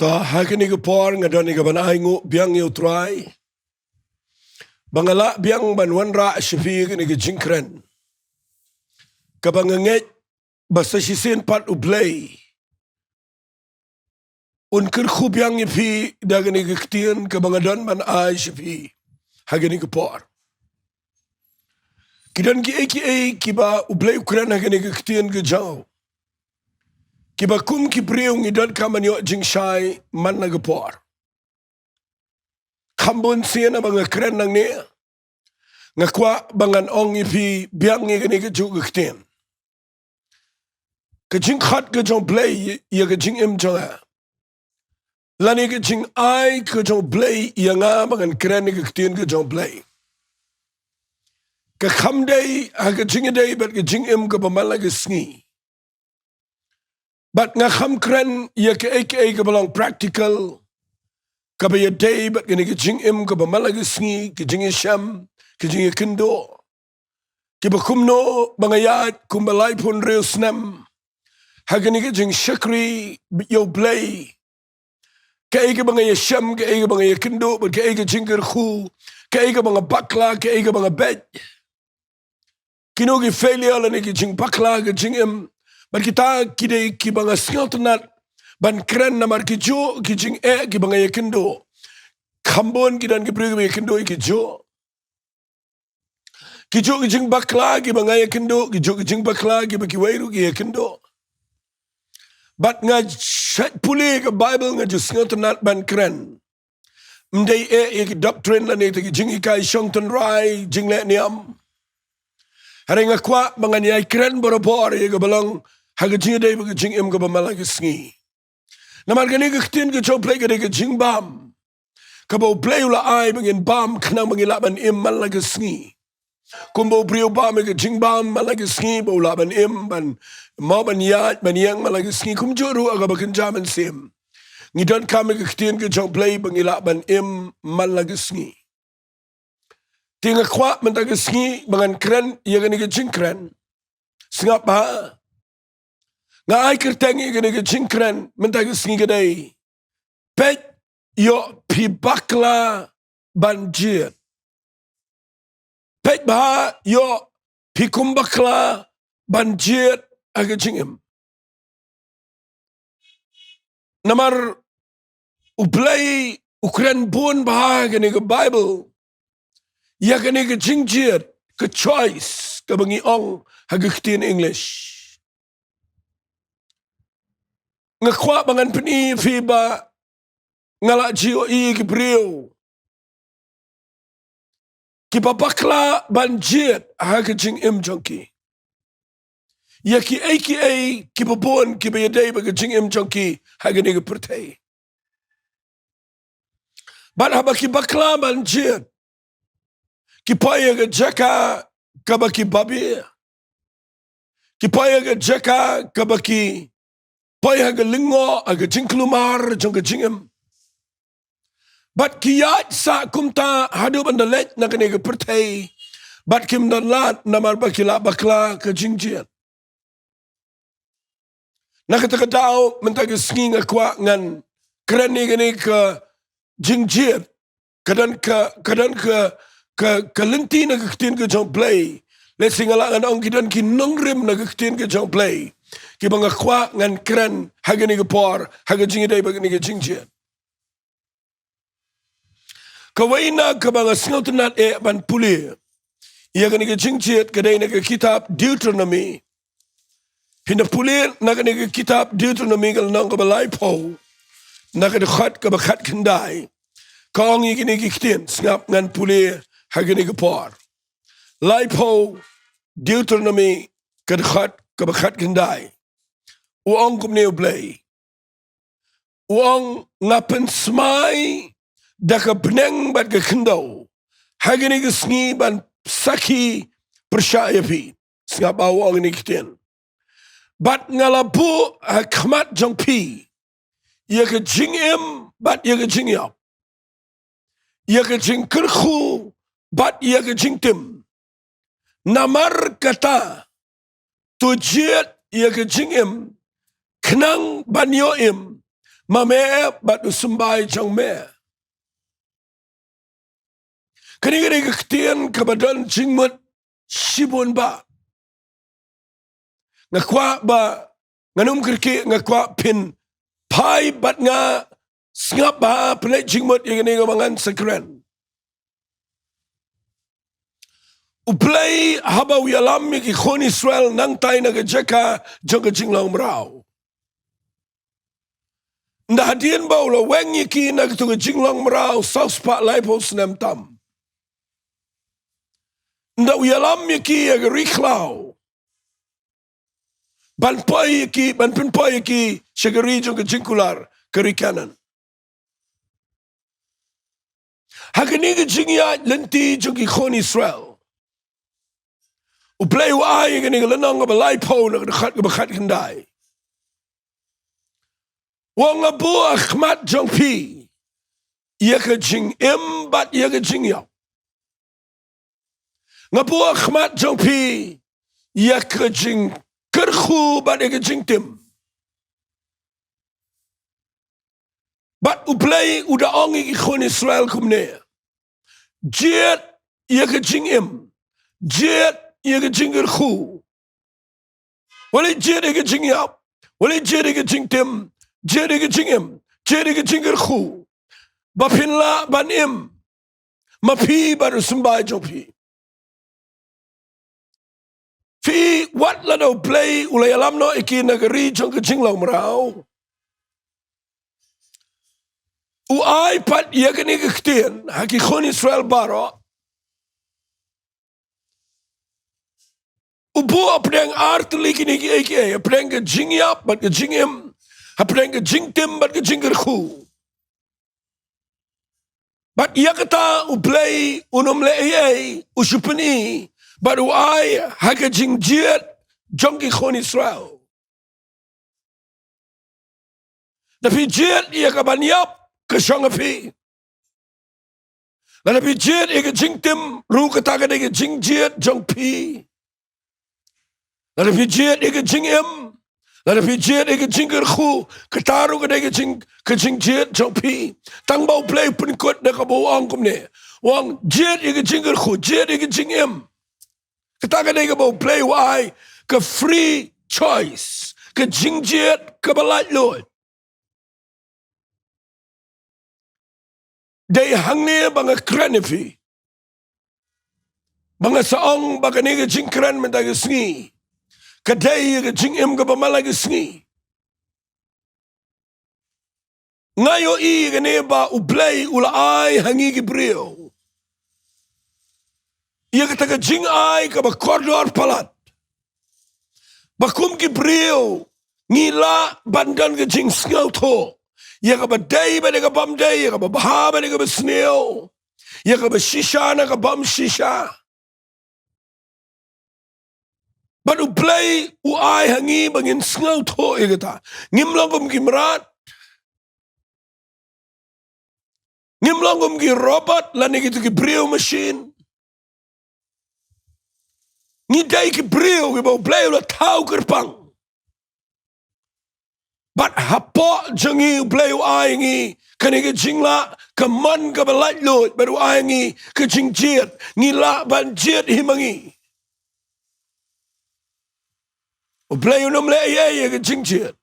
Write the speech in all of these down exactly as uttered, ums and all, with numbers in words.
Ta ha kane ka por nga don ïa ka ban ainguh biang ïa U Trai ba nga lah biang ban wanrah sha phi kane ka jingkren kaba nga ngeit ba sa shisien pat U Blei un kyrkhu biang ïa phi da kane ka ktien kaba nga don ban ai sha phi ha kane ka por. Ki don kiei kiei kiba U Blei u kren ha kane ka ktien ka jong u, kiba kum ki briew ngi donkam ban ïoh jingshai man la ka por. Kham bun sien haba nga kren nangne, nga kwah ba ngan ong ïa phi biang ïa kane kajuh ka ktien. Ka jingkhot ka jong U Blei ïa ka jingim jong nga, lane ka jingai ka jong U Blei ïa nga ba ngan kren ïa ka ktien ka jong U Blei, ka kham dei ha ka jingïadei bad ka jingim kaba man la ka sngi. Bad nga kham kren ïa kaei kaei kaba long practical, kaba ïadei bad kane ka jingim kaba man la ka sngi, ka jingïashem, ka jingïakynduh, kiba kumno ba nga ïaid kumba laiphew hynriew snem ha kane ka jingshakri ïa U Blei. Kaei kaba nga ïashem, kaei kaba nga ïakynduh, bad kaei ka jingkyrkhu, kaei kaba nga bakla, kaei kaba nga beit. Kino ki failure lane ki jingbakla ka jingim, bad kita ki dei kiba nga sngewtynnat ban kren, namar kijuh ki jingeh kiba nga ïakynduh, kham bun ki don ki briew kiba ïakynduh ïa kijuh. Kijuh ki jingbakla kiba nga ïakynduh, kijuh ki jingbakla kiba kiwei ruh ki ïakynduh. Bad nga shait pule ka Baibl, nga ju sngewtynnat ban kren. Ym dei eh ïa ki doctrine lane ïa ki jinghikai shong tynrai, jingleh niam. Hynrei nga kwah ba ngan ïai kren barabor ïa kaba long ha ka jingïadei bad ka jingim kaba man la ka sngi. Namar kane ka ktien ka jong U Blei ka dei ka jingbam kaba U Blei u la ai ba ngin bam khnang ba ngin lah ban im man la ka sngi. Kumba u briew u bam ïa ka jingbam man la ka sngi ba u lah ban im, ban mawban ïaid ban ïeng man la ka sngi, kumjuh ruh ha kaba kynja mynsiem ngi donkam ïa ka ktien ka jong U Blei ba ngin lah ban im man la ka sngi. Te nga kwah mynta ka sngi ba ngan kren ïa kane ka jingkren. Sngap bha, nga ai kyrteng ïa kane ka jingkren mynta ka sngi ka dei: Peit, ïoh phi bakla ban jied. Peit bha, ïoh phi kum bakla ban jied ha ka jingim. Namar U Blei u kren bun bha ha kane ka Baibl ïa kane ka jingjied, ka choice kaba ngi ong ha ka ktien English. Nga kwah ba ngan pyni ïa phi ba nga la ju ïohi ïa ki briew kiba bakla ban jied ha ka jingim jong ki ïa kiei kiei kiba bun kiba ïadei bad ka jingim jong ki ha kane ka pyrthei. Bad haba ki bakla ban jied, ki poi ha ka jaka kaba ki babe, ki poi ha ka jaka kaba ki poi ha ka lyngngoh, ha ka jingkulmar jong ka jingim. Bad ki ïaid sah kumta haduh ban da leit na kane ka pyrthei, bad kim don lad namar ba ki la bakla ka jingjied. Na kata ka daw mynta ka sngi nga kwah ngan kren ïa kane ka jingjied, ka don ka, ka don ka, ka, ka lynti na ka ktien ka jong U Blei. Lehse nga lah ngan ong ki don ki nongrim na ka ktien ka jong U Blei kiba nga kwah ngan kren ha kane ka por ha ka jingïadei bad kane ka jingjied. Kawei na kaba nga sngewtynnat eh ban pule ïa kane ka jingjied ka dei na ka kitab Deuteronomi. Phin da pule na kane ka kitab Deuteronomi ka lynnong kaba laiphew, na ka dkhot kaba khatkhyndai, ka ong ïa kine ki ktien. Sngap, ngan pule ha kane ka por. Laiphew, Deuteronomi, ka dkhot kaba khatkhyndai. U ong kumne U Blei. U ong, nga pynsmai da ka bneng bad ka khyndew ha kine ki sngi ban sakhi pyrshah ïa phi. Sngap ba u ong kine ki ktien: Bad nga la buh ha khmat jong phi ïa ka jingim bad ïa ka jingïap, ïa ka jingkyrkhu bad ïa ka jingtim. Namar kata, to jied ïa ka jingim khnang ban ïoh im, ma me bad u symbai jong me. Kane ka dei ka ktien kaba don jingmut shibun bha. Nga kwah ba ngan ym kyrkieh, nga kwah phin phai bad nga sngap bha, pynleit jingmut ïa kane kaba ngan sa kren. U Blei haba u ïalam ïa ki khun Israel nangtai na ka jaka jong ka jinglong mraw, ynda hadien ba u la weng ïa ki na kato ka jinglong mraw saw spah laiphew snem tam, ynda u ïalam ïa ki ïa ka ri khlaw ban poi ïa ki, ban pynpoi ïa ki sha ka ri jong ka jingkular, ka ri Kanaan. Ha kane ka jingïaid lynti jong ki khun Israel, U Blei u ai ïa kane ka lynnong kaba laiphew na ka dkhot kaba khatkhyndai. U ong, nga buh ha khmat jong phi ïa ka jingim bad ïa ka jingïap. Nga buh ha khmat jong phi ïa ka jingkyrkhu bad ïa ka jingtim. Bad U Blei u da ong ïa ki khun Israel kumne: jied ïa ka jingim, jied ïa ka jingkyrkhu. Wat leh jied ïa ka jingïap, wat leh jied ïa ka jingtim, jied ïa ka jingim, jied ïa ka jingkyrkhu, ba phin lah ban im, ma phi bad u symbai jong phi. Phi wad lada U Blei u la ïalam noh ïa ki na ka ri jong ka jinglong mraw, u ai pat ïa kane ka ktien ha ki khun Israel baroh. U buh hapdeng ar tylli kine kiei kiei, hapdeng ka jingïap bad ka jingim, hapdeng ka jingtim bad ka jingkyrkhu. Bad ïa kata U Blei un ym leh ei ei, u shu pyni bad u ai ha ka jingjied jong ki khun Israel. Lada phi jied ïa ka ban ïap, ka shong ha phi. Lada phi jied ïa ka jingtim ruh, kata ka dei ka jingjied jong phi. Lada phi jied ïa ka jingim, lada phi jied ïa ka jingkyrkhu, kata ruh ka dei ka jing, ka jingjied jong phi. Tang ba U Blei u pynkut da kaba u ong kumne. U ong jied ïa ka jingkyrkhu, jied ïa ka jingim. Kata ka dei kaba U Blei u ai, ka free choice, ka jingjied kaba laitluid. Dei hangne ba nga kren ïa phi, ba nga sa ong ba kane ka jingkren mynta ka sngi ka dei ka jingim kaba man la ka sngi. Nga ïohi kane ba U Blei u la ai ha ngi ki briew ïa kata ka jingai kaba kordor palat, ba kum ki briew ngi lah ban don ka jingsngewthuh ïa kaba dei bad ïa kaba ym dei, ïa kaba bha bad ïa kaba sniew, ïa kaba shisha na kaba ym shisha. Bad U Blei u ai ha ngi ba ngin sngewthuh ïa kata. Ngim long kum ki mrad. Ngim long kum ki robot lane kito ki briew machine. Ngi dei ki briew kiba U Blei u la thaw kyrpang. Bad hapoh jong ngi U Blei u ai ngi kane ka jinglah, ka mon kaba laitluid, bad u ai ngi ka jingjied, ngi lah ban jied hi ma ngi. U Blei un ym leh ei ei ïa ka jingjied.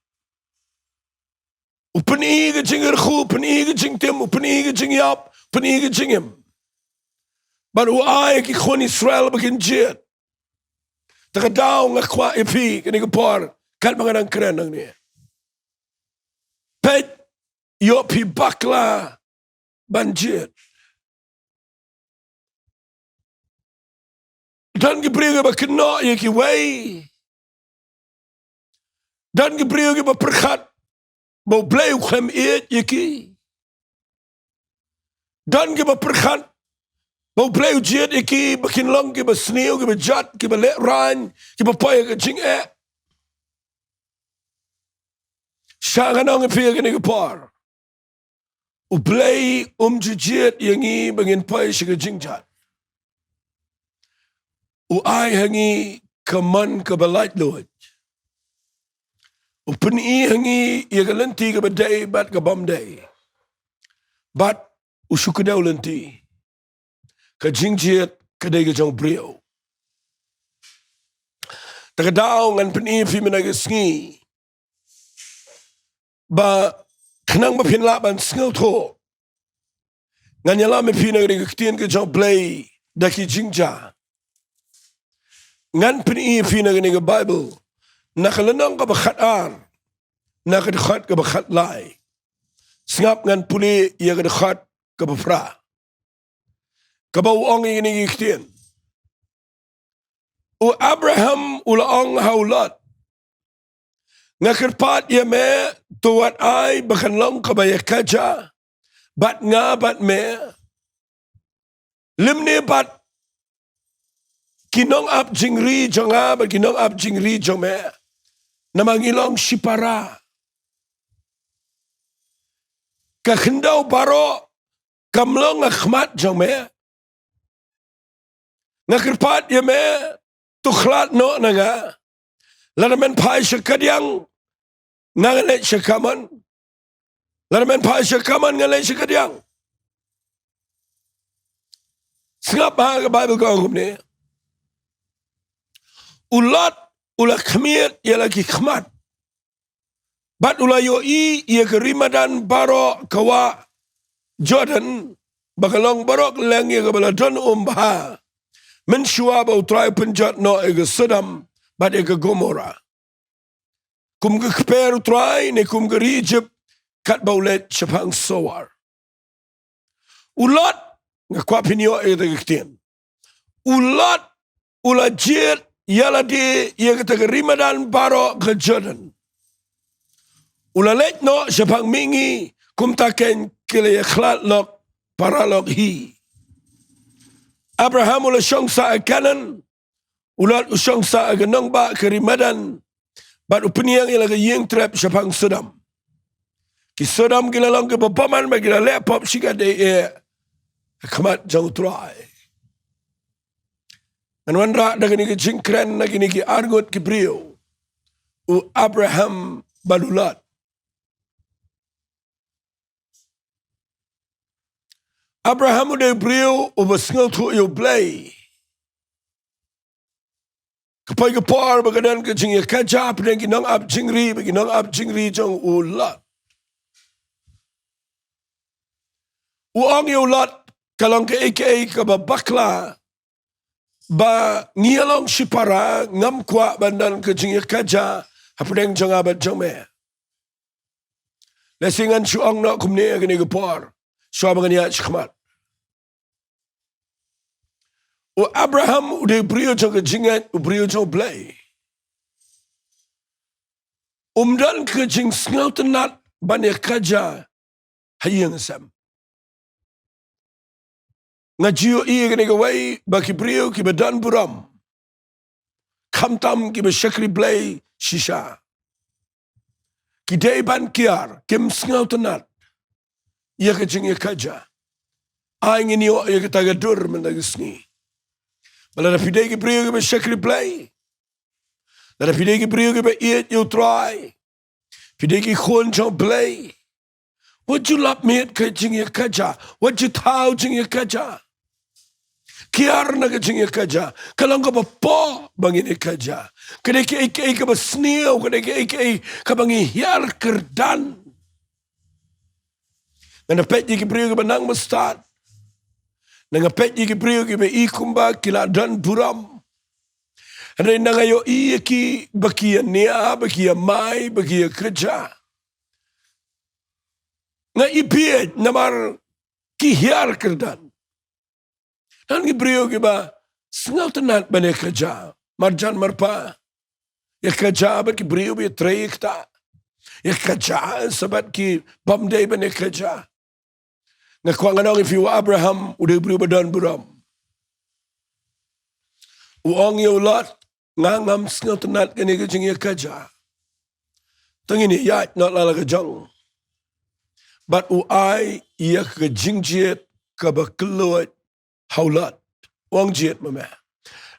U pyni ka jingkyrkhu, u pyni ka jingtim, u pyni ka jingïap, u pyni ka jingim. Bad u ai ki khun Israel ba kin jied. Te ka daw nga kwah ïa phi kane ka por, katba nga dang kren nangne, peit, ïoh phi bakla ban jied. Don ki briew kiba kynnoh ïa kiwei. Don ki briew kiba pyrkhat ba U Blei u khlem ïeit ïa ki. Don kiba pyrkhat ba U Blei u jied ïa ki ba kin long kiba sniew, kiba jot, kiba lehraiñ, kiba poi ha ka jingeh. Sha nga ong ïa phi ha kane ka por, U Blei um ju jied ïa ngi ba ngin poi sha ka jingjot. U ai ha ngi ka mon kaba laitluid. U pyni ha ngi ïa ka lynti kaba dei bad ka bym dei. Bad u shu kdew lynti. Ka jingjied ka dei ka jong u briew. Te ka daw ngan pyni ïa phi mynta ka sngi ba khnang ba phin lah ban sngewthuh, ngan ïalam ïa phi na kane ka ktien ka jong u Blei da ki jingjia. Ngan pyni ïa phi na kane ka Baibl na ka lynnong kaba khatar, na ka dkhot kaba khatlai. Sngap, ngan pule ïa ka dkhot kaba phra, kaba u ong ïa kine ki ktien. U Abraham u la ong ha u Lot, nga kyrpad ïa me, to wat ai ba kan long kaba ïakajia bad nga bad me, lymne bad ki nongap jingri jong nga bad ki nongap jingri jong me, namar ngi long shipara. Ka khyndew baroh kam long ha khmat jong me. Nga kyrpad ïa me, to khlad noh na nga. Lada men phai sha kadiang, nga ngan leit sha kamon. Lada men phai sha kamon, ngan leit sha kadiang. Sngap ha ka Baibl ka ong kumne. U Lot u la khmied ïa la ki khmat bad u la ïohi ïa ka ri madan baroh ka wah Jordan, ba ka long baroh kylleng ïa kaba la don um bha mynshuwa ba U Trai u pynjot noh ïa ka Sodom bad ïa ka Gomorrah, kum ka kper U Trai ne kum ka ri Ijipt, katba u leit shaphang Soar. U Lot, nga kwah phin ïoh ïa kata ka ktien. U Lot u la jied ïa lade ïa kata ka ri madan baroh ka Jordan. U la leit noh shaphang mihngi, kumta keiñ ki la ïakhlad lok para lok hi. Abraham u la shong sah ha Kanaan, u Lot u shong sah ha ka nongbah ka ri madan, bad u pynïeng ïa la ka ïing trep shaphang Sodom. Ki Sodom ki la long kiba bymman bad ki la leh pop shikatdei eh ha khmat jong U Trai. Ngan wanrah da kine ki jingkren na kine ki arngut ki briew, u Abraham bad u Lot. Abraham u dei u briew uba sngewthuh ïa U Blei. Ka poi ka por ba ka don ka jingïakajia hapdeng ki nongap jingri bad ki nongap jingri jong u Lot. U ong ïa u Lot, ka long kaei kaei kaba bakla ba ngi ïa long shipara, ngam kwah ban don ka jingïakajia hapdeng jong nga bad jong me. Lehse ngan shu ong noh kumne ha kane ka por shuwa ba ngan ïaid shakhmat. U Abraham u dei u briew jong ka jingngeit, u briew jong U Blei. Um don ka jingsngewtynnat ban ïakajia ha ïing ha sem. Nga ju ïohi ïa kane kawei ba ki briew kiba don burom, khamtam kiba shakri Blei shisha, ki dei ban kiar, kim sngewtynnat ïa ka jingïakajia. Ai ngin ïoh ïa kata ka dur mynta ka sngi. Ba lada phi dei ki briew kiba shakri Blei, lada phi dei ki briew kiba ïeit ïa U Trai, phi dei ki khun jong U Blei, wat ju lap miet ka jingïakajia, wat ju thaw jingïakajia. Kiar na ka jingïakajia, ka long kaba poh ba ngin ïakajia. Ka dei kaei kaei kaba sniew, ka dei kaei kaei kaba ngi hiar kyrdan. Nga da peit ïa ki briew kiba nang ba stad, nga da peit ïa ki briew kiba i kumba ki la don burom. Hynrei nga ïohi ïa ki ba ki ïa nia, ba ki ïa mai, ba ki ïa kajia. Nga i bieit namar ki hiar kyrdan. Don ki briew kiba sngewtynnat ban ïakajia marjan marpa, ïakajia bad ki briew ba ïatrei ïakta, ïakajia sa bad ki bym dei ban ïakajia. Nga kwah ngan ong ïa phi, u Abraham u dei u briew ba don burom. U ong ïa u Lot, nga ngam sngewtynnat kane ka jingïakajia. Te ngin ïaid noh la la ka jong. Bad u ai ïa ka jingjied kaba kylluid ha u Lot. U ong, jied ma me.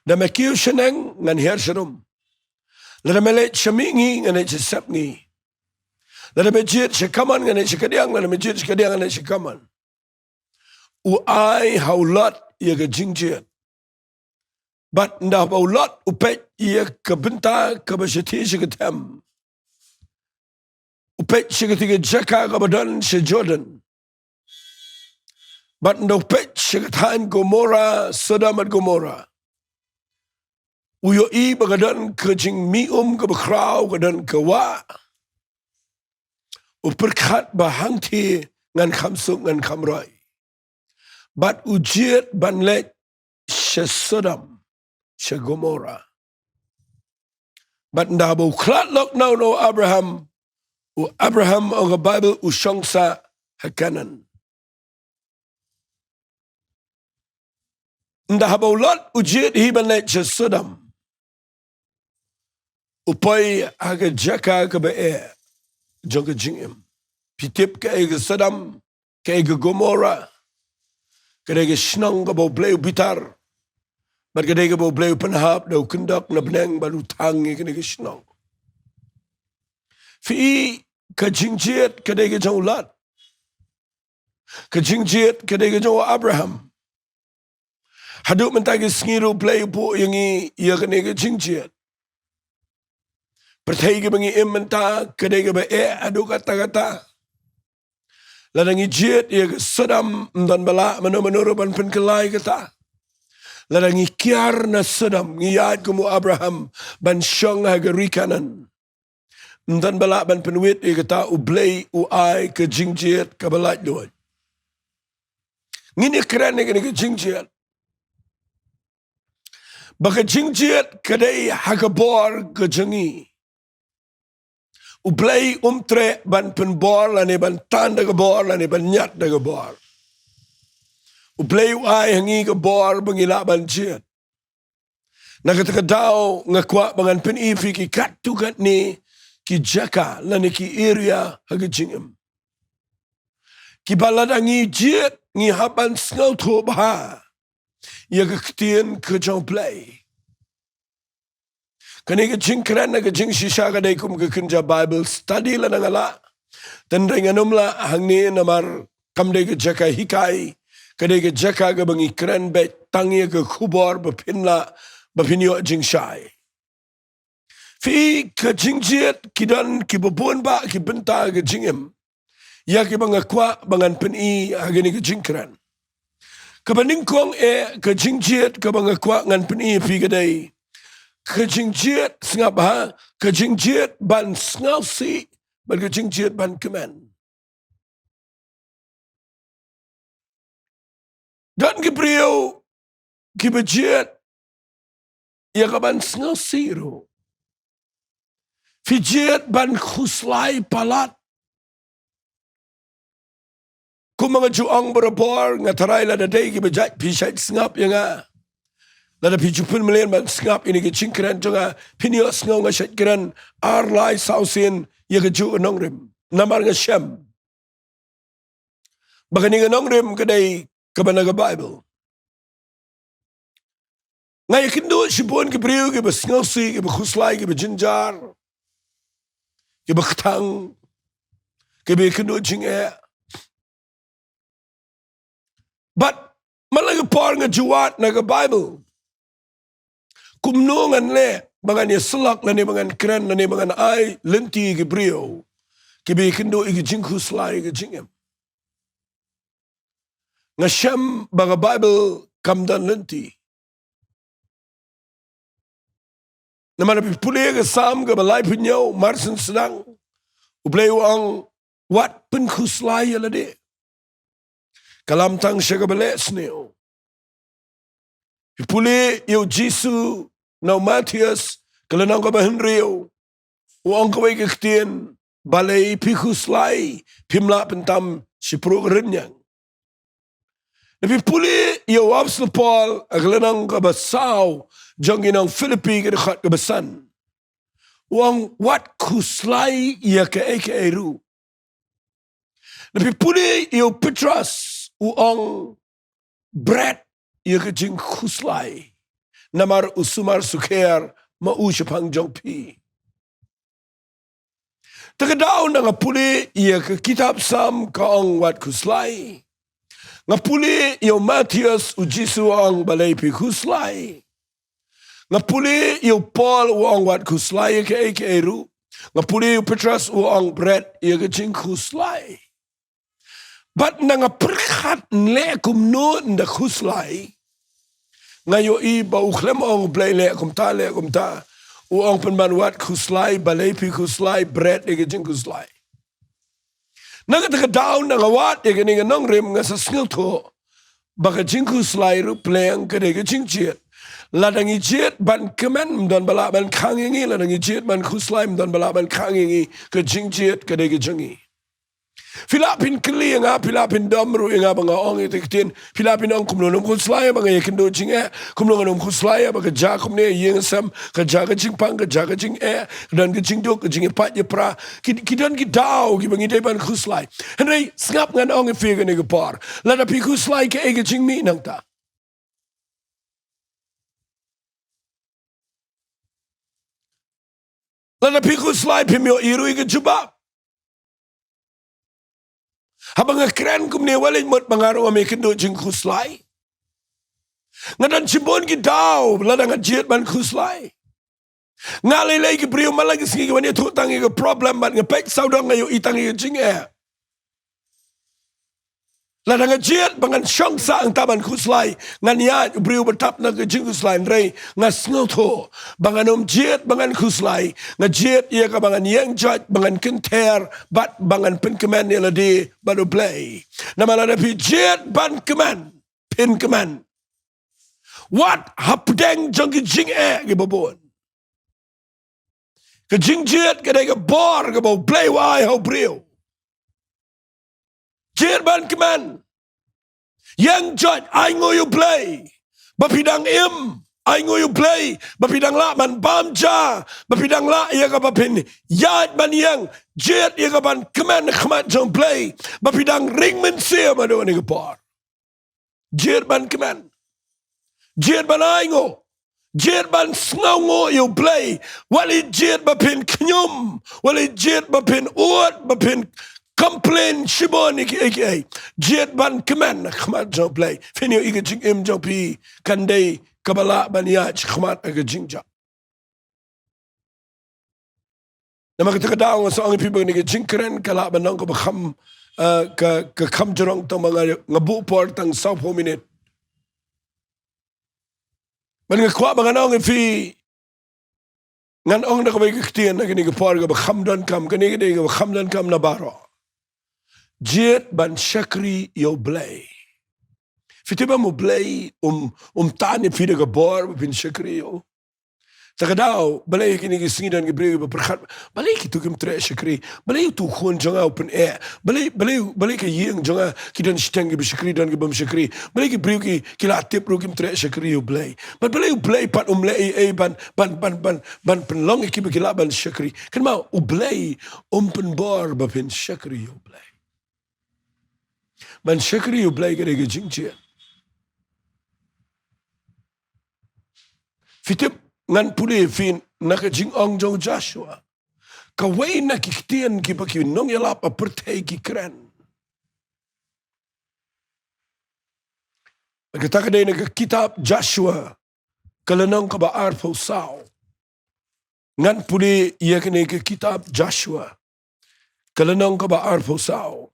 Da me kiew shaneng, ngan hiar sharum. Lada me leit sha mihngi, ngan leit sha sepngi. Lada me jied sha kamon, ngan leit sha kadiang, lada me jied sha kadiang, ngan leit sha kamon. U ai ha u Lot ïa ka jingjied. Bad ynda ba u Lot u peit ïa ka bynta kaba shathie sha ka them, u peit sha katei ka jaka kaba don sha Jordan. Bad ynda u peit sha ka thaiñ Gomorrah, Sodom bad Gomorrah, u ïohi ba ka don ka jingmih um kaba khraw, ka don ka wah. U pyrkhat ba hangthie ngan kham suk, ngan kham roi. Bad u jied ban leit sha Sodom, sha Gomorrah. Bad ynda ba u khlad lok noh na u Abraham, u Abraham, ong ka Baibl, u shong sah ha Kanaan. Ynda haba u Lot u jied hi ban leit sha Sodom, u poi ha ka jaka kaba eh jong ka jingim. Phi tip kaei ka Sodom, kaei ka Gomorrah? Ka dei ka shnong kaba U Blei u bitar. Bad ka dei kaba U Blei u pynhap da u kyndok na bneng bad u thang ïa kane ka shnong. Phi i, ka jingjied ka dei ka jong u Lot. Ka jingjied ka dei ka jong u Abraham. Haduh mynta ki sngi ruh U Blei u buh ïa ngi ïa kane ka jingjied. Pyrthei kaba ngi im mynta ka dei kaba eh haduh katta katta. Lada ngi jied ïa ka Sodom, ym don ba lah mano mano ruh ban pynkylla ïa kata. Lada ngi kiar na Sodom, ngi ïaid kum u Abraham ban shong ha ka ri Kanaan, ym don ba lah ban pynwit ïa kata. U Blei u ai ka jingjied kaba laitluid. Ngin ïa kren ïa kane ka jingjied. Ba ka jingjied ka dei ha ka bor ka jong ngi. U Blei um treh ban pynbor lane ban tan da ka bor lane ban ñiad da ka bor. U Blei u ai ha ngi ka bor ba ngi lah ban jied. Na kata ka daw nga kwah ba ngan pyni ïa phi ki katto katne ki jaka lane ki area ha ka jingim, kiba lada ngi jied ngi hap ban sngewthuh bha ïa ka ktien ka jong U Blei. Kane ka jingkren na ka jingshisha ka dei kum ka kynja Bible study lada nga lah. Tang hynrei ngan ym lah hangne namar kam dei ka jaka hikai, ka dei ka jaka kaba ngi kren beit tang ïa ka khubor ba phin lah, ba phin ïoh jingshai. Phi i, ka jingjied ki don kiba bun bah ki bynta ka jingim ïa kiba nga kwah ba ngan pyni ha kane ka jingkren. Kaba nyngkong eh, ka jingjied kaba nga kwah ngan pyni ïa phi ka dei ka jingjied, sngap bha, ka jingjied ban sngewsih bad ka jingjied ban kmen. Don ki briew kiba jied ïa ka ban sngewsih ruh. Phi jied ban khuslai palat. Kumba nga ju ong barabor, nga tharai lada dei kiba jait phi shait sngap ïa nga, lada phi ju pynmlien ban sngap ïa kine ki jingkren jong nga, phin ïohsngew nga shait kren ar lai saw sien ïa kajuh ka nongrim. Namar nga shem ba kane ka nongrim ka dei kaba na ka Bible. Nga ïakynduh shibun ki briew kiba sngewsih, kiba khuslai, kiba jynjar, kiba kthang, kiba ïakynduh jingeh. Bad man la ka por nga ju wad na ka Bible, kumno ngan leh ba ngan ïasyllok lane ba ngan kren lane ba ngan ai lynti ïa ki briew kiba ïakynduh ïa ki jingkhuslai ïa ka jingim? Nga shem ba ka Bible kam don lynti. Namar phi pule ka Salm kaba laiphew hynñiew, mar shen sdang, U Blei u ong, wat pynkhuslai ïa lade. Ka lam tang sha kaba leh sniew. Phi pule ïa u Jisu na u Mathaios ka lynnong kaba hynriew, u ong kawei ka ktien, balei phi khuslai, phim lah pyntam shipruh ka rynïeng. Lada phi pule ïa u Apostol Paul ha ka lynnong kaba saw jong ki nong Philippi, ka dkhot kaba san, u ong, wat khuslai ïa kaei kaei ruh. Lada phi pule ïa u Petros, u ong, bret ïa ka jingkhuslai, namar u sumar sukher ma u shaphang jong phi. Te ka daw na nga pule ïa ka kitab Salm ka ong wat khuslai. Nga pule ïa u Mathaios, u Jisu u ong balei phi khuslai. Nga pule ïa u Paul u ong wat khuslai ïa kaei kaei ruh. Nga pule ïa u Petros u ong bret ïa ka jingkhuslai. Bad na nga pyrkhat nleh kumno nda khuslai. Nga ïohi ba u khlem ong Blei leh kumta leh kumta. U ong pynban wat khuslai, balei phi khuslai, bret ïa ka jingkhuslai. Na kata ka daw na nga wad ïa kane ka nongrim nga sa sngewthuh ba ka jingkhuslai ruh pleng ka dei ka jingjied. Lada ngi jied ban kmen, ym don ba lah ban khang ïa ngi, lada ngi jied ban khuslai, ym don ba lah ban khang ïa ngi, ka jingjied ka dei ka jong ngi. Phi lah phin kylli ïa nga, phi lah phin dom ruh ïa nga ba nga ong ïa kata ka ktien, phi lah phin ong kumno ngan ym khuslai ba nga ïakynduh jingeh, kumno ngan ym khuslai ba ka jia kumne ïing sem, ka jia ka jingpang, ka jia ka jingeh, ka don ka jingduk, ka jingïapait ïapra. Ki, ki don ki daw kiba ngi dei ban khuslai. Hynrei sngap ngan ong ïa phi kane ka por. Lada phi khuslai kaei ka jingmih nangta. Lada phi khuslai phim ïohi ruh ïa ka jubab. Haba nga kren kumne wat leit mut ba nga ruh ngam ïakynduh jingkhuslai. Nga don shibun ki daw lada nga jied ban khuslai. Nga lei lei ki briew man la ki sngi ki wan ïathuh tang ïa ka problem bad nga peit sawdong nga ïohi tang ïa ka jingeh. Lada nga jied ba ngan shong sah hangta ban khuslai, ngan ïaid u briew ba tap na ka jingkhuslai, hynrei nga sngewthuh ba ngan ym jied ba ngan khuslai, nga jied ïa kaba ngan ïeng joit, ba ngan kynther bad ba ngan pynkmen ïa lade bad U Blei. Namar lada phi jied ban kmen, phin kmen. Wat hapdeng jong ki jingeh kiba bun. Ka jingjied ka dei ka bor kaba U Blei u ai ha u briew. Jied ban kmen. Ïeng joit, ainguh ïa U Blei ba phi dang im. Ainguh ïa U Blei ba phi dang lah ban bam ja, ba phi dang lah ïa kaba phin ïaid ban ïeng. Jied ïa ka ban kmen ha khmat jong U Blei ba phi dang ring mynsiem haduh kane ka por. Jied ban kmen. Jied ban ainguh. Jied ban sngewnguh ïa U Blei. Wat leit jied ba phin khñium. Wat leit jied ba phin ud, ba phin complain shibun ïa kiei kiei. Jied ban kmen ha khmat jong U Blei. Phin ïohi ka jingim jong phi kan dei kaba lah ban ïaid shakhmat ha ka jingjia. Namar kata ka daw nga sa ong ïa phi ba kane ka jingkren ka lah ban long kaba kham, eh, ka, ka kham jrong tang ba nga, nga buh por tang sawphew minit. Bad nga kwah ba ngan ong ïa phi, ngan ong da kawei ka ktien ha kane ka por kaba kham donkam, kane ka dei kaba kham donkam na baroh. Jied ban shakri ïa U Blei. Phi tip ba U Blei um, um tan ïa phi da ka bor ba phin shakri ïa u. Ta ka daw, balei kine ki sngi don ki briew kiba pyrkhat, balei kitu kim treh shakri, balei utu u khun jong nga u pyneh, balei, balei, balei ka ïing jong nga ki don shiteng kiba shakri, don ki bym shakri, balei ki briew ki, ki la tip ruh kim treh shakri ïa U Blei. Bad balei U Blei pat um leh ei ei ban, ban, ban, ban, ban pynlong ïa kiba ki lah ban shakri. Kynmaw, U Blei um pynbor ba phin shakri ïa U Blei. Ban shakri ïa U Blei ka dei ka jingjied. Phi tip, ngan pule ïa phi na ka jingong jong u Joshua. Kawei na ki ktien kiba ki nongïalap ha pyrthei ki kren. Kata ka dei na ka kitab Joshua, ka lynnong kaba arphew saw. Ngan pule ïa kane ka kitab Joshua, ka lynnong kaba arphew saw.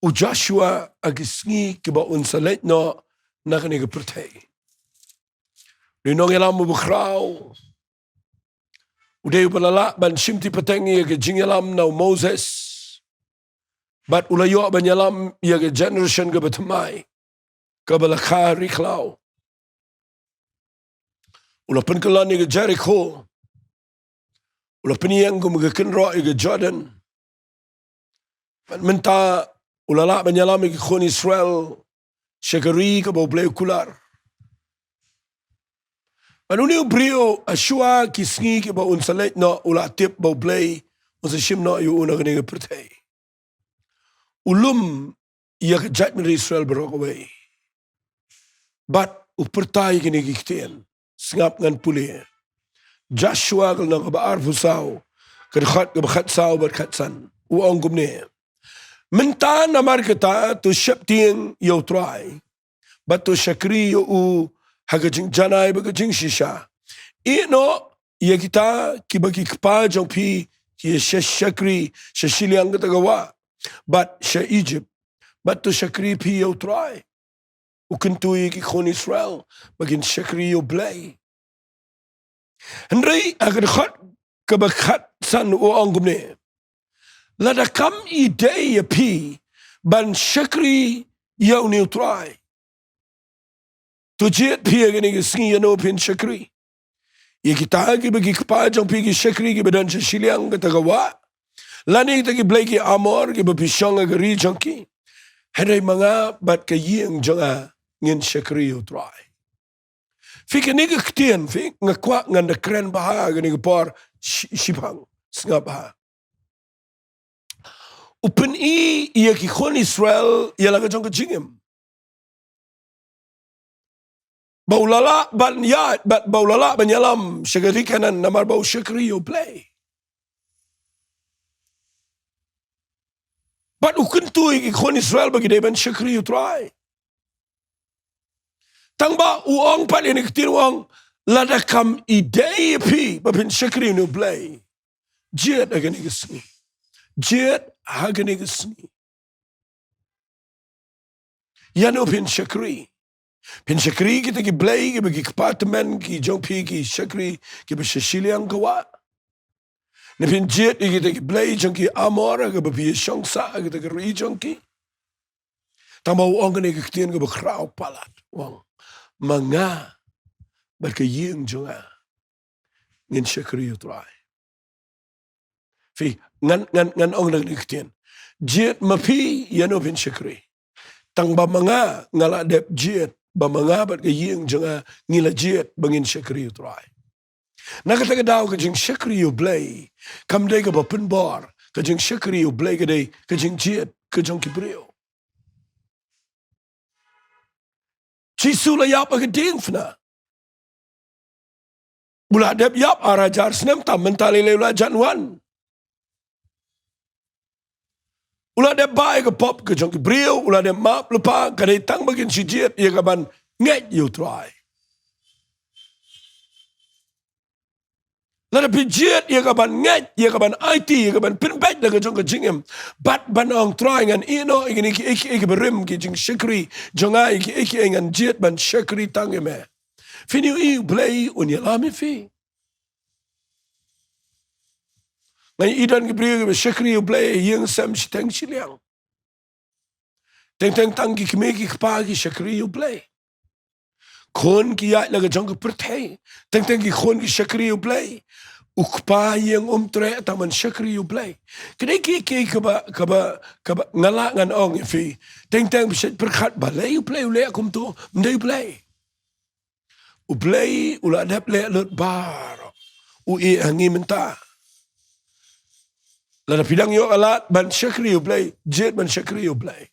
U Joshua ha ki sngi kiba un sa leit noh na kane ka pyrthei. U nongïalam uba khraw. U dei uba la lah ban shimti pateng ïa ka jingïalam na u Moses. Bad u la ïoh ban ïalam ïa ka generation kaba thymmai, kaba la kha ri khlaw. U la pynkyllon ïa ka Jerikho. U la pynïeng kum ka kynroh ïa ka Jordan. Bad mynta u la lah ban ïalam ïa ki khun Israel sha ka ri kaba U Blei u kular. Bad une u briew, ha shuwa ki sngi kiba un sa leit noh, u la tip ba U Blei un sa shim noh ïa u na kane ka pyrthei. U lum ïa ka jaitbynriew Israel baroh kawei. Bad u pyrta ïa kine ki ktien. Sngap, ngan pule. Joshua ka lynnong kaba arphew saw, ka dkhot kaba khatsaw bad khatsan. U ong kumne: Mynta namar kata to sheptieng ïa U Trai, bad to shakri ïa u ha ka jingjanai bad ka jingshisha. Ïehnoh ïa kita kiba ki kpa jong phi ki ïa sha shakri sha shiliang kata ka wah bad sha Ijipt, bad to shakri phi ïa U Trai. U kyntu ïa ki khun Israel ba kin shakri ïa U Blei. Hynrei ha ka dkhot kaba khatsan u ong kumne: Lada kam i dei ïa phi ban shakri ïa une U Trai, to jied phi ha kane ka sngi ïano phin shakri. Ïa kita kiba ki kpa jong phi ki shakri kiba don sha shiliang kata ka wah, lane kita ki blei ki Amor kiba phi shong ha ka ri jong ki. Hynrei ma nga bad ka ïing jong nga ngin shakri ïa U Trai. Phi, kane ka ktien, phi, nga kwah ngan da kren bha ha kane ka por shi-, shiphang. Sngap bha. U pyni ïa ki khun Israel ïa la ka jong ka jingim. Ba u la lah ban ïa, ba, ba u la lah ban ïalam sha ka ri Kanaan namar ba u shakri ïa U Blei. Bad u kyntu ïa ki khun Israel ba ki dei ban shakri ïa U Trai. Tang ba u ong pat ïa kane ka ktien, u ong: Lada kam i dei ïa phi ba phin shakri ïa une U Blei, jied ha kane ka sngi. Jied ha kane ka sngi. Ïano phin shakri? Phin shakri kita ki blei kiba ki kpa tymmen ki jong phi ki shakri kiba sha shiliang ka wah? Ne phin jied ïa kita ki blei jong ki Amor kiba phi shong sah ha kita ki ri jong ki? Tang ba u ong kane ka ktien kaba khraw palat, u ong: Ma nga bad ka ïing jong nga ngin shakri ïa U Trai. Phi, ngan, ngan, ngan ong da kane ka ktien: Jied ma phi ïano phin shakri. Tang ba ma nga, nga la dep jied ba ma nga bad ka ïing jong nga ngi la jied ba ngin shakri ïa U Trai. Na kata ka daw ka jingshakri ïa U Blei kam dei kaba pynbor, ka jingshakri ïa U Blei ka dei ka jingjied ka jong ki briew. Jisu la ïap ha ka diengphna. U la dep ïap ar hajar snem, tang mynta lei lei u la jan wan. U la dep bah ïa ka pop ka jong ki briew, u la dep map lypa, ka dei tang ba kin shu jied ïa ka ban ngeit ïa U Trai. Lada phi jied ïa ka ban ngeit, ïa ka ban aiti, ïa ka ban pynbeit la ka jong ka jingim, bad ban ong: Trai, ngan ïehnoh ïa kine kiei kiei kiba rim, ki jingshakri jong nga, ïa kiei kiei ngan jied ban shakri tang ïa me. Phin ïohi U Blei un ïalam ïa phi. Nga i don ki briew kiba shakri ïa U Blei ha ïing sem shiteng shiliang. Teng teng tang ki kmie ki kpa ki shakri ïa U Blei. Khun ki ïaid la ka jong ka pyrthei. Teng teng ki khun ki shakri ïa U Blei. U kpa ïing um treh tang ban shakri ïa U Blei. Kine kiei kiei kaba, kaba, kaba nga lah ngan ong ïa phi. Teng teng phi shet pyrkhat balei U Blei u leh kumto, ym dei U Blei. U Blei u la dep leh lut baroh. U ïeh ha ngi mynta. Lada phi dang ïoh ka lad ban shakri ïa U Blei, jied ban shakri ïa U Blei.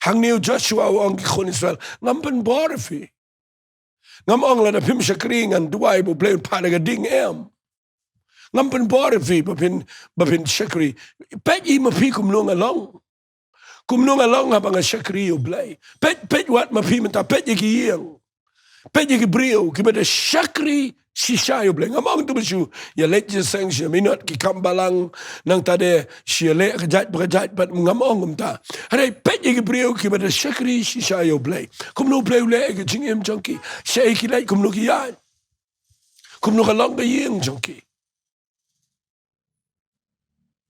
Hangne u Joshua u ong ki khun Israel: Ngam pynbor ïa phi. Ngam ong lada phim shakri ngan duwai ba U Blei un phah da ka ding, em. Ngam pynbor ïa phi ba phin, ba phin shakri. Peit ïa ma phi kumno nga long. Kumno nga long haba nga shakri ïa U Blei. Peit, peit wat ma phi mynta, peit ïa ki ïing. Peit ïa ki briew kiba da shakri shisha ïa U Blei. Ngam ong to ba shu ïaleit jingïaseng, shu ïaminot ki kam balang, nangta de shu ïaleh ka jait pa ka jait pat, ngam ong kumta. Hynrei peit ïa ki briew kiba da shakri shisha ïa U Blei. Kumno U Blei u leh ïa ka jingim jong ki. Shaei ki leit, kumno ki ïaid. Kumno ka long ka ïing jong ki.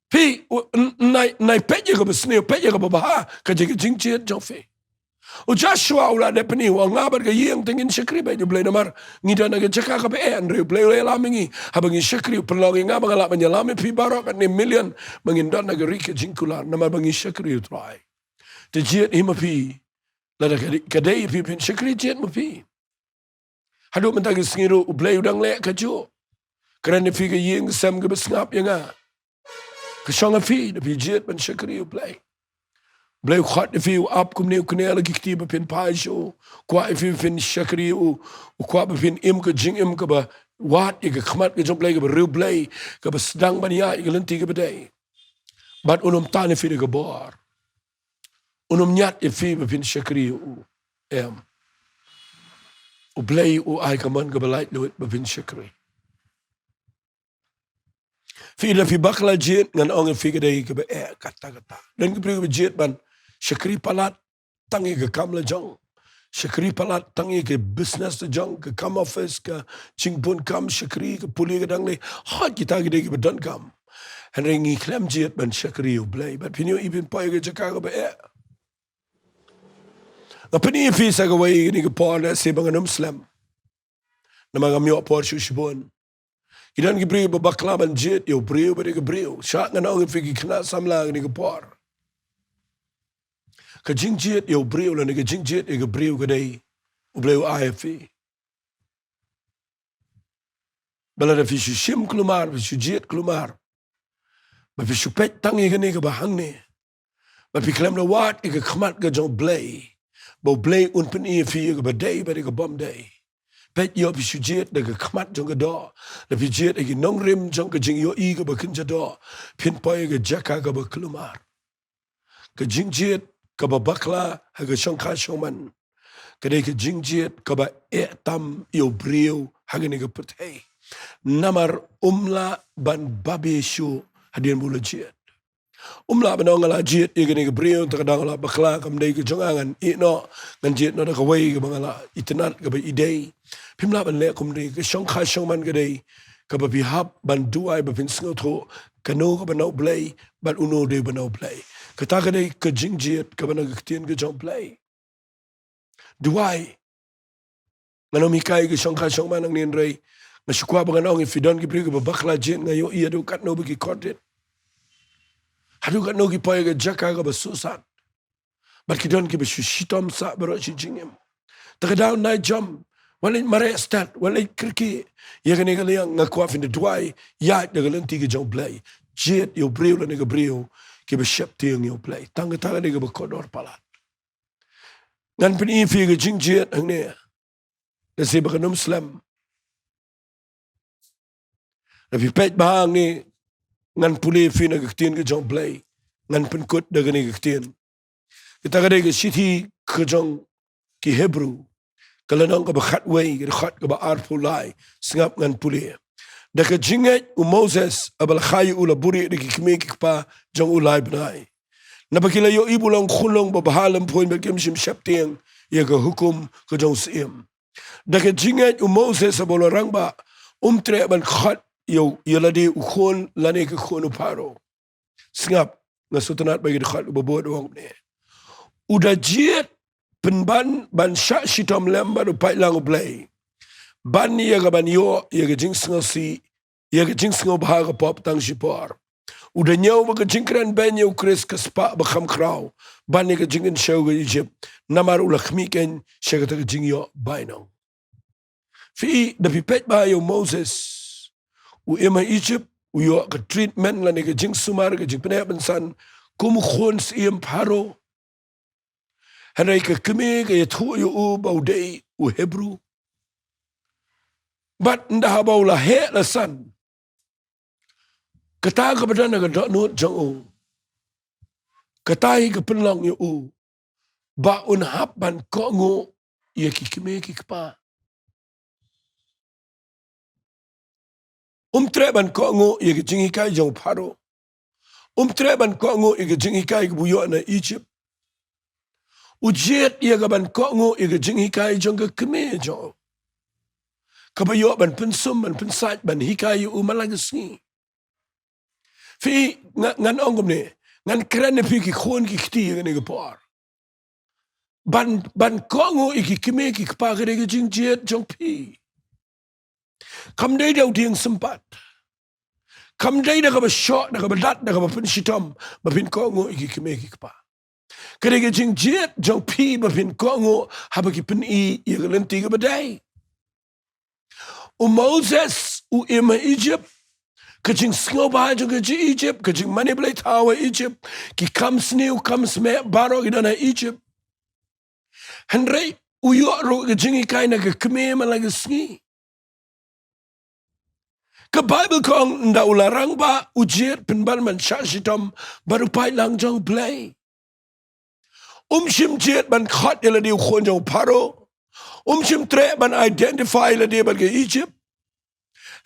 Phi, u, n-, nai, nai peit ïa kaba sniew, peit ïa kaba bha, ka jingjied jong phi. U Joshua u la dep pyni, u ong: Nga bad ka ïing te ngin shakri beit ïa U Blei namar ngi don ha ka jaka kaba eh, hynrei U Blei u la ïalam ïa ngi. Haba ngi shakri u pynlong ïa nga ba nga lah ban ïalam ïa phi baroh katne million ba ngin don ha ka ri ka jingkular namar ba ngi shakri ïa U Trai. Te jied hi ma phi, lada ka dei, ka dei ïa phi phin shakri, jied ma phi. Haduh mynta ka sngi ruh U Blei u dang leh kajuh. Kren ïa phi ka ïing ka sem kaba sngap ïa nga. Ka shong ha phi da phi jied ban shakri ïa U Blei. Blei u khot ïa phi, u ap kumne u knieh la ki kti ba phin phai shuh. Kwah ïa phi ba phin shakri, u, u kwah ba phin im ka jingim kaba wad ïa ka khmat ka jong Blei, kaba riewblei, kaba sdang ban ïaid ïa ka lynti kaba dei. Bad un ym tan ïa phi da ka bor. Un ym ñiad ïa phi ba phin shakri ïa u. Em. U Blei u ai ka mon kaba laitluid ba phin shakri. Phi, lada phi bakla jied, ngan ong ïa phi, ka dei kaba eh katta katta. Don ki briew kiba jied ban shakri palat tang ïa ka kam la jong. Shakri palat tang ïa ka business la jong, ka kam office, ka jingbun kam, shakri, ka pule, ka dang leh. Hooid, kita ki dei kiba donkam. Hynrei ngi khlem jied ban shakri ïa u Blei. Bad phin ïohi phin poi ïa ka jaka kaba eh. Nga pyni ïa phi sa kawei kane ka por, lehse ba ngan ym slem. Namar ngam ïoh por shuh shibun. Ki don ki briew ba bakla ban jied ïa u briew bad ïa ka briew. Shah ngan ong ïa phi, ki khynnah samla, kane ka por. Ka jingjied ïa u briew lane ka jingjied ïa ka briew ka dei U Blei u ai ïa phi. Ba lada phi shu shim kulmar, phi shu jied kulmar, ba phi shu peit tang ïa kane kaba hangne, ba phi khlem da wad ïa ka khmat ka jong U Blei, ba U Blei un pyni ïa phi ïa kaba dei bad ïa ka bym dei. Peit, ïoh phi shu jied da ka khmat jong ka doh, lada phi jied ha ki nongrim jong ka jingïohi kaba kynja doh, phin poi ha ka jaka kaba kulmar. Ka jingjied kaba bakla ha ka shongkha shongman ka dei ka jingjied kaba eh tam ïa u briew ha kane ka pyrthei. Namar um lah ban babe shuh hadien ba u la jied. Um lah ban ong, nga la jied ïa kane ka briew, te ka dang la bakla, kam dei ka jong nga, ngan ïeh noh, ngan jied noh da kawei kaba nga la itynnad, kaba i dei. Phim lah ban leh kumne. Ka shongkha shongman ka dei kaba phi hap ban duwai ba phin sngewthuh kano kaba na U Blei bad uno dei uba na U Blei. Kata ka dei ka jingjied kaba na ka ktien ka jong U Blei. Duwai. Ngan ym hikai ka shongkha shongman nangne, hynrei nga shu kwah ba ngan ong ïa phi, don ki briew kiba bakla jied, nga ïohi haduh katno ba ki kordit. Haduh katno ki poi ha ka jaka kaba suk sat. Bad ki don kiba shu shitom sah baroh shi jingim. Te ka daw nai jam, wat leit mareh stad, wat leit kyrkieh. Ïa kane ka liang nga kwah phin da duwai, ïaid da ka lynti ka jong U Blei. Jied ïa u briew lane ka briew kiba sheptieng ïa U Blei. Tang kata ka dei kaba kordor palat. Ngan pyni ïa phi ka jingjied hangne. Lehse ba kan ym slem. Lada phi peit bha hangne, ngan pule ïa phi na ka ktien ka jong U Blei. Ngan pynkut da kane ka ktien. Kata ka dei ka shithi ka jong ki Hebru, ka lynnong kaba khatwei, ka dkhot kaba arphew lai. Sngap, ngan pule. Da ka jingngeit u Moses, haba la kha ïa u, la buhrieh da ki kmie ki kpa jong u lai bnai. Naba ki la ïohi ba u long khun long babha lymphun bad kim shym sheptieng ïa ka hukum ka jong u syiem. Da ka jingngeit u Moses, haba u la rangbah, um treh ban khot ïa u, ïa lade u khun lane ka khun u Pharaoh. Sngap, nga sngewtynnad ba ki dkhot ba bud u ong kumne: U da jied pynban ban shah shitom lem bad u paidlang U Blei, ban ïa kaban ïoh ïa ka jingsngewsih, ïa ka jingsngewbha ka pop tang shipor. U da ñiew ba ka jingkren beiñ ïa u Khrist ka spah ba kham khraw ban ïa ka jingkynshew ka Ijipt, namar u la khmih keiñ sha kata ka jingïoh bainong. Phi, da phi peit bha ïa u Moses, u im ha Ijipt, u ïoh ka treatment lane ka jingsumar, ka jingpyneh pynsan kum u khun syiem Pharaoh. Hynrei ka kmie ka ïathuh ïa u ba u dei u Hebru. Bad ynda haba u la heh la san, kata kaba don ha ka dohnud jong u, kata hi ka pynlong ïa u ba un hap ban kohnguh ïa ki kmie ki kpa. Um treh ban kohnguh ïa ka jinghikai jong u Pharaoh. Um treh ban kohnguh ïa ka jinghikai kaba u ïoh na Ijipt. U jied ïa kaban kohnguh ïa ka jinghikai jong ka kmie jong u, kaba ïoh ban pynsum, ban pynsait, ban hikai ïa u man la ka sngi. Phi, nga, ngan ong kumne, ngan kren ïa phi ki khun ki kti ïa kane ka por. Ban, ban kohnguh ïa ki kmie ki kpa ka dei ka jingjied jong phi. Kam dei da u dieng sympat. Kam dei da kaba shoh, da kaba dat, da kaba pynshitom ba phin kohnguh ïa ki kmie ki kpa. Ka dei ka jingjied jong phi ba phin kohnguh haba ki pyni ïa ka lynti kaba dei. U Moses u im ha Ijipt, Ka jingsngewbha jong ka jingim Egypt, ka jingmane blei thaw ha Egypt, ki kam sniew, kam smeh, baroh ki don ha Egypt. Hynrei u ïoh ruh ka jinghikai na ka kmie man la ka sngi. Ka Baibl ka ong ynda u la rangbah u jied pynban ban shah shitom bad u paidlang jong U Blei. Um shym jied ban khot ïa lade u khun jong u Pharaoh. Um shym treh ban identify lade bad ka Egypt.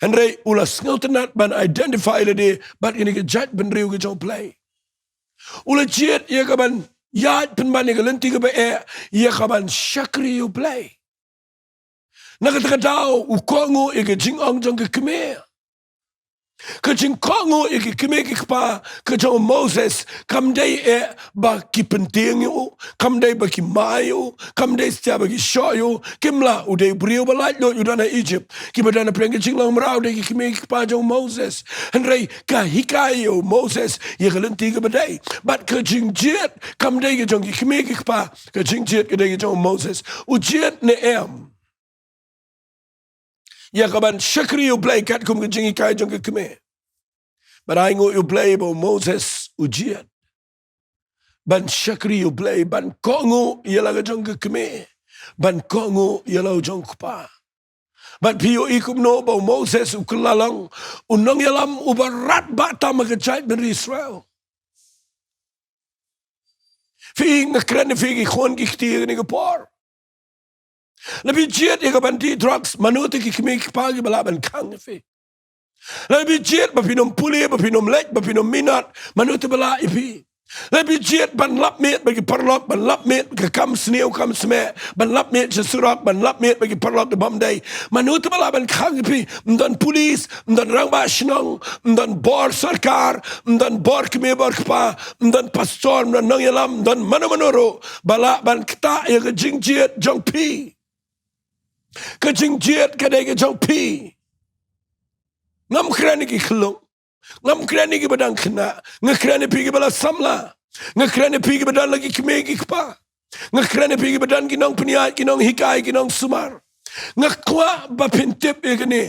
Hynrei u la sngewtynnat ban identify lade bad kane ka jaitbynriew ka jong U Blei. U la jied ïa ka ban ïaid pynban ïa ka lynti kaba eh, ïa ka ban shakri ïa U Blei. Na kata ka daw u kohnguh ïa ka jingong jong ka kmie. Ka jingkohnguh ïa ki kmie ki kpa ka jong u Moses kam dei eh ba ki pyntieng ïa u, kam dei ba ki mai ïa u, kam dei stia ba ki shoh ïa u. Kim lah, u dei u briew ba laitluid, u don ha Egypt. Kiba don ha pdeng ka jinglong mraw dei ki kmie ki kpa jong u Moses. Hynrei ka hikai ïa u Moses ïa ka lynti kaba dei. Bad ka jingjied kam dei ka jong ki kmie ki kpa, ka jingjied ka dei ka jong u Moses. U jied ne em ïa ka ban shakri ïa U Blei katkum ka jinghikai jong ka kmie? Bad ainguh ïa U Blei ba u Moses u jied ban shakri ïa U Blei, ban kohnguh ïa la ka jong ka kmie, ban kohnguh ïa la u jong u kpa. Bad phi ïohi kumno ba u Moses u kylla long u nongïalam uba radbah tam ha ka jaitbynriew Israel. Phi, nga kren ïa phi ki khun ki kti ha kane ka por. Lada phi jied ïa ka ban dih drugs, mano te ki kmie ki kpa kiba lah ban khang ïa phi? Lada phi jied ba phin ym pule, ba phin ym leit, ba phin ym minot, mano te ba lah ïa phi? Lada phi jied ban lap miet bad ki paralok, ban lap miet bad ka kam sniew kam smeh, ban lap miet sha surok, ban lap miet bad ki paralok da bym dei, mano te ba lah ban khang ïa phi? Ym don pulit, ym don rangbah shnong, ym don bor sorkar, ym don bor kmie bor kpa, ym don pastor, ym don nongïalam, ym don mano mano ruh ba lah ban ktah ïa ka jingjied jong phi. Ka jingjied ka dei ka jong phi. Ngam kren ïa ki khyllung, ngam kren ïa kiba dang khynnah, nga kren ïa phi kiba la samla, nga kren ïa phi kiba don la ki kmie ki kpa, nga kren ïa phi kiba don ki nongpynïaid, ki nonghikai, ki nongsumar. Nga kwah ba phin tip ïa kane,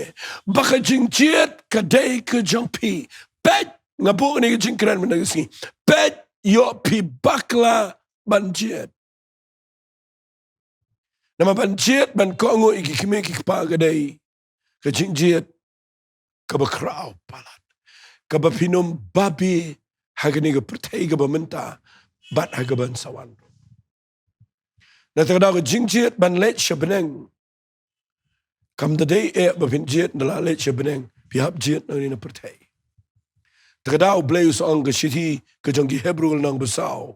ba ka jingjied ka dei ka jong phi. Peit, nga buh kane ka jingkren mynta ka sngi. Peit, ïoh phi bakla ban jied. Namar ban jied ban kohnguh ïa ki kmie ki kpa ka dei ka jingjied kaba khraw palat, kaba phin ym babe ha kane ka pyrthei kaba mynta bad ha kaban sa wan. Na kata ka daw ka jingjied ban leit sha bneng kam da dei eh ba phin jied ynda la leit sha bneng, phi hap jied nangne na pyrthei. Kata ka daw U Blei u sa ong ha ka shithi ka jong ki Hebru lynnong ba saw,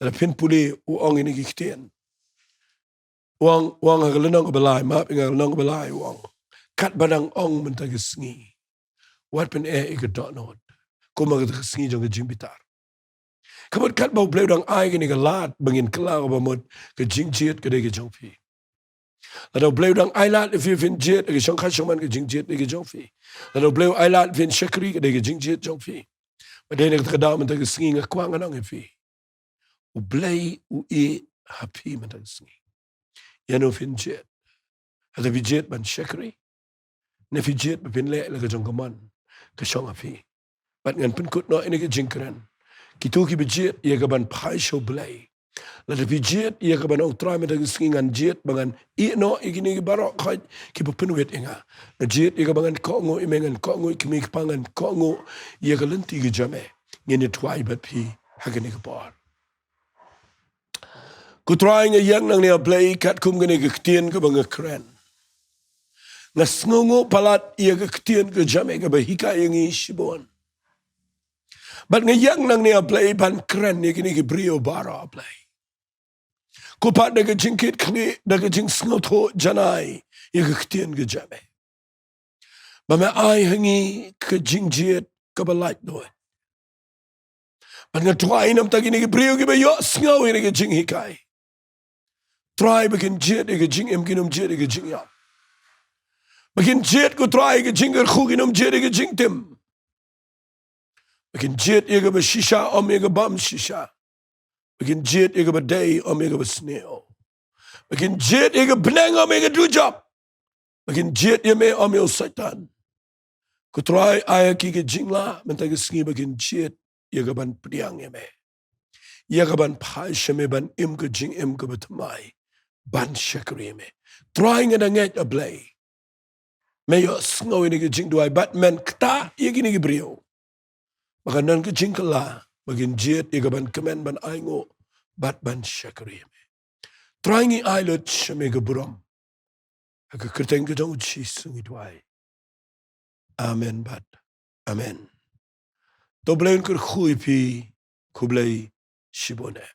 lada phin pule, u ong ïa kine ki ktien. U ong, u ong ha ka lynnong kaba lai, map ïa nga, lynnong kaba lai, u ong: Katba dang ong mynta ka sngi, wat pyneh ïa ka dohnud, kumba kata ka sngi jong ka jingbitar. Ka mut katba U Blei u dang ai kane ka lad ba ngin kylla kaba mut ka jingjied ka dei ka jong phi. Lada U Blei u dang ai lad ïa phi phin jied ha ka shongkha shongman, ka jingjied ka dei ka jong phi. Lada U Blei u ai lad phin shakri, ka dei ka jingjied jong phi. Bad dei na kata ka daw mynta ka sngi nga kwah ngan ong ïa phi, U Blei u ïeh ha phi mynta ka sngi. Ïano phin jied? Lada phi jied ban shakri, ne phi jied ba phin leh la ka jong ka mon ka shong ha phi? Bad ngan pynkut noh ïa kane ka jingkren. Kito kiba jied ïa ka ban phai sha U Blei, lada phi jied ïa ka ban ong, Trai, mynta ka sngi ngan jied ba ngan ïeh noh ïa kine ki baroh khoit kiba pynwit ïa nga. Ngan jied ïa ka ba ngan kohnguh ïa me, ngan kohnguh ïa ki kmie ki kpa, ngan kohnguh ïa ka lynti ka jong me. Ngin ïa duwai bad phi ha kane ka por. Ko Trai, nga ïeng nangne, A Blei, katkum kane ka ktien kaba nga kren. Nga sngewnguh palat ïa ka ktien ka jong me kaba hikai ïa ngi shibun. Bad nga ïeng nangne, A Blei, ban kren ïa kine ki briew baroh, A Blei. Ko Kpa, da ka jingkitkhlieh, da ka jingsngewthuh, janai ïa ka ktien ka jong me, ba me ai ha ngi ka jingjied kaba laitluid. Bad nga duwai namar kine ki briew kiba ïohsngew ïa kane ka jinghikai, Trai, ba kin jied ïa ka jingim, kin ym jied ïa ka jingïap. Ba kin jied, ko Trai, ïa ka jingkyrkhu, kin ym jied ïa ka jingtim. Ba kin jied ïa kaba shisha, ym ïa ka bym shisha. Ba kin jied ïa kaba dei, ym ïa kaba sniew. Ba kin jied ïa ka bneng, ym ïa ka dujok. Ba kin jied ïa me, ym ïa u Soitan. Ko Trai, ai ha ki ka jinglah mynta ka sngi ba kin jied ïa ka ban pdiang ïa me, ïa ka ban phai sha me ban im ka jingim kaba thymmai ban shakri ïa me. Trai, nga da ngeit, A Blei, me ïohsngew ïa kine ki jingduwai bad men ktah ïa kine ki briew ba kan don ka jingkylla ba kin jied ïa ka ban kmen ban ainguh bad ban shakri ïa me. Trai, ngi ai lut sha me ka burom. Ha ka kyrteng ka jong U Jisu ngi duwai. Amen bad amen. To Blei un kyrkhu ïa phi. Khublei shibun eh.